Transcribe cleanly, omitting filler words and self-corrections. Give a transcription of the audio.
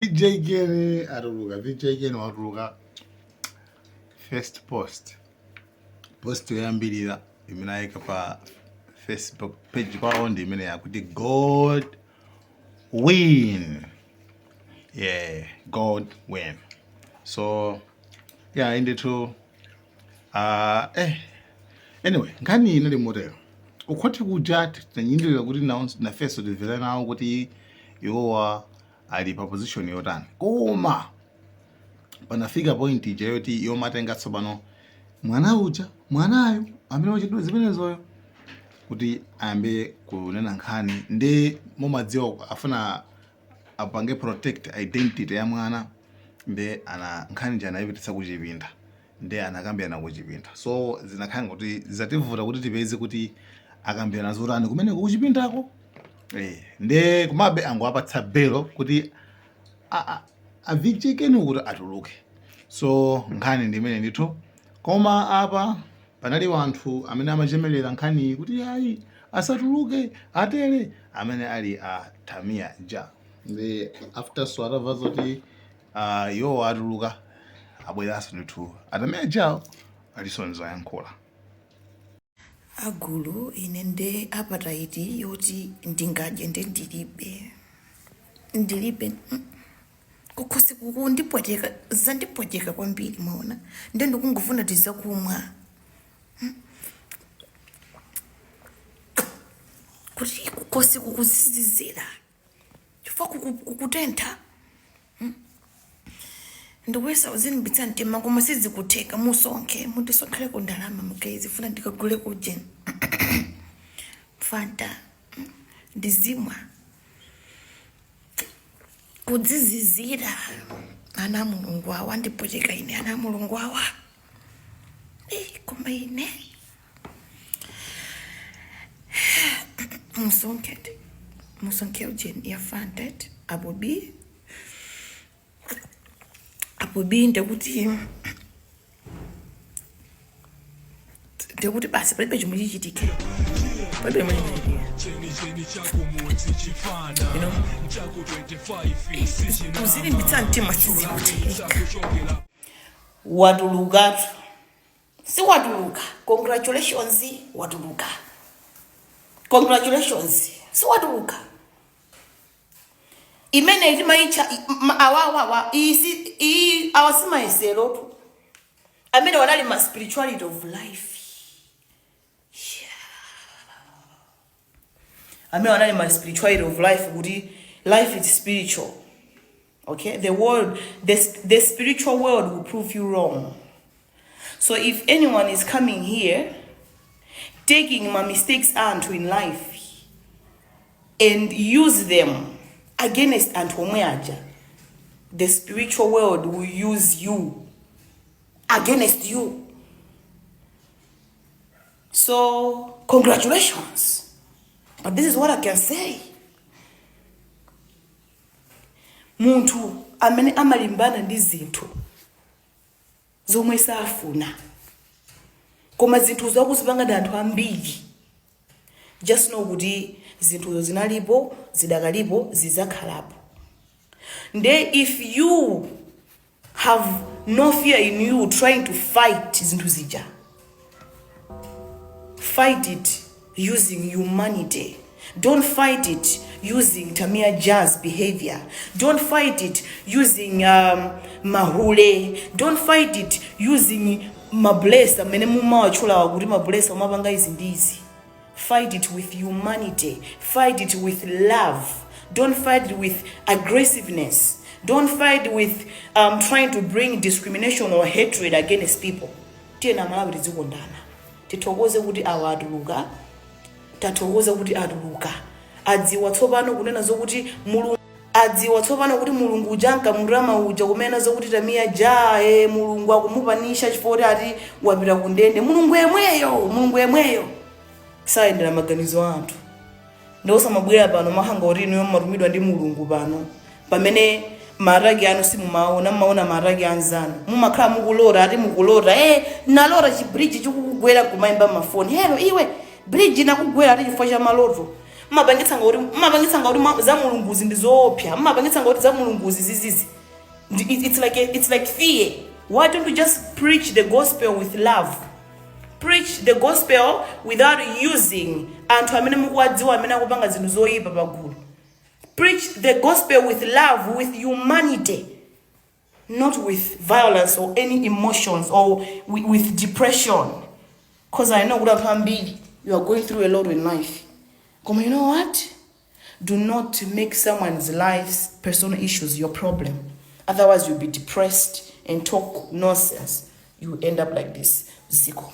VJ Ken atuluka. VJ Ken watuluka. First post, post yoyambirira imene ayika pa Facebook page pawo ndi imene yakuti "God win". Yeah, God win. So yeah, indithu. Anyway, nkhani inali motero. Ukhoti kuja tinanyindira kuti nafenso timvere nawo kuti iwowa ali pa position yotani, koma panafika point ija yoti yomatenga tsopano mwana uja, mwanayo amene wachitidwa zimenezoyo, kuti ayambe kunena nkhani. Ndi mumadziwa afuna apange protect identity ya mwana, ndi ana nkhani ija anayipititsa kuchipinda, ndi anakambirana kuchipinda. So zinakhala kuti zativuta kuti tipeze kuti akambirana zotani kumeneko kuchipindako. Ndi komabe angoapatsa belo kuti a VJ Ken kuti atuluke. So nkhani ndi imene ndithu. Koma apa panali wanthu amene amachemelera nkhani kuti ayi, asatuluke, atere amene ali a Tamia Ja. Ndi after so atamva zoti iwo atuluka, abweranso ndithu aTamia Ja aliso nzoyankhula. Agulu, ine nde appetite yoti ndingadye nde ndilibe, ndilibe. Kukhosi kukundipweteka, zandipweteka kwambiri, mwaona? Nde ndikungofuna tizakumwa kuti kukhosi kukuzizira chifukwa kukutentha. Ndikuyesa kuzilimbitsa mtima koma sizikutheka. Musonkhe, mundisonkhereko ndalama mukayi, zifuna ndikagule kujeni Fanta, ndizimwa kudzizizira. Ana a Mulungu awa andipweteka ine, ana a Mulungu awa. Koma ine musonkhe, musonkhe ujeni ya Fanta apo bi, apo bi ndekuti basi, palibe chomwe chichitike, palibe chomwe chichitike. Kuzilimbitsa mtima sizikutheka. Watulukatu, siwatuluka? Congratulations, watuluka. Congratulations, siwatuluka? Imene timayitcha awawawa iyi iyi, awa simayeserotu, amene wanali ma spirituality of life. Yeah. Amene wanali ma spirituality of life, kuti life is spiritual, okay? The world, the spiritual world will prove you wrong. So if anyone is coming here taking my mistakes anthu in life and use them against anthu omwe aja, the spiritual world will use you against you. So congratulations, but this is what I can say: munthu amene amalimbana ndi zinthu zomwe safuna, koma zinthu zakuzipanga ndi anthu ambiri, just know kuti zinthuzo zinalipo, zidakalipo, zizakhalapo. Nde if you have no fear in you trying to fight zinthu zija, fight it using humanity. Don't fight it using Tamia Ja's behavior. Don't fight it using mahule. Don't fight it using mablesa amene mumawatchulawa kuti mablesa umapanga izi ndi izi. Fight it with humanity. Fight it with love. Don't fight it with aggressiveness. Don't fight with trying to bring discrimination or hatred against people. Tiyena Malawi tizikondana. Tithokoze kuti awa atuluka. Tathokoza kuti atuluka. Adziwa tsopano kunena zokuti Mulungu, adziwa tsopano kuti Mulungu uja ankamutama uja, kumene zokuti Tamia Ja Mulungu akumupanisha chifukwa kuti ati wapita ku ndende. Mulungu yemweyo, Mulungu yemweyo sayendera maganizo a anthu. Ndi osamabwera pano mahanga kuti inuyo mumatumidwa ndi Mulungu pano, pamene ma attack anu simumaona, mumaona ma attack anzanu. Mumakhala mukulota, ati mukulota, nalota chibridge chikukugwera, kumayimba mafoni, "Hello iwe, bridge inakugwera," ati chifukwa cha maloto. Mmapangitsa ngati za Mulunguzi ndi zoopsa, mmapangitsa ngati za Mulunguzi zizizi. It's like fear. Why don't we just preach the gospel with love? Preach the gospel without using anthu amene mukuwadziwa amene akupanga zinthu zoyipa pagulu. Preach the gospel with love, with humanity, not with violence or any emotions or with depression, because I know kuti anthu ambiri, you are going through a lot in life. Koma you know what? Do not make someone's life's personal issues your problem. Otherwise you'll be depressed and talk nonsense. You end up like this. Zikomo.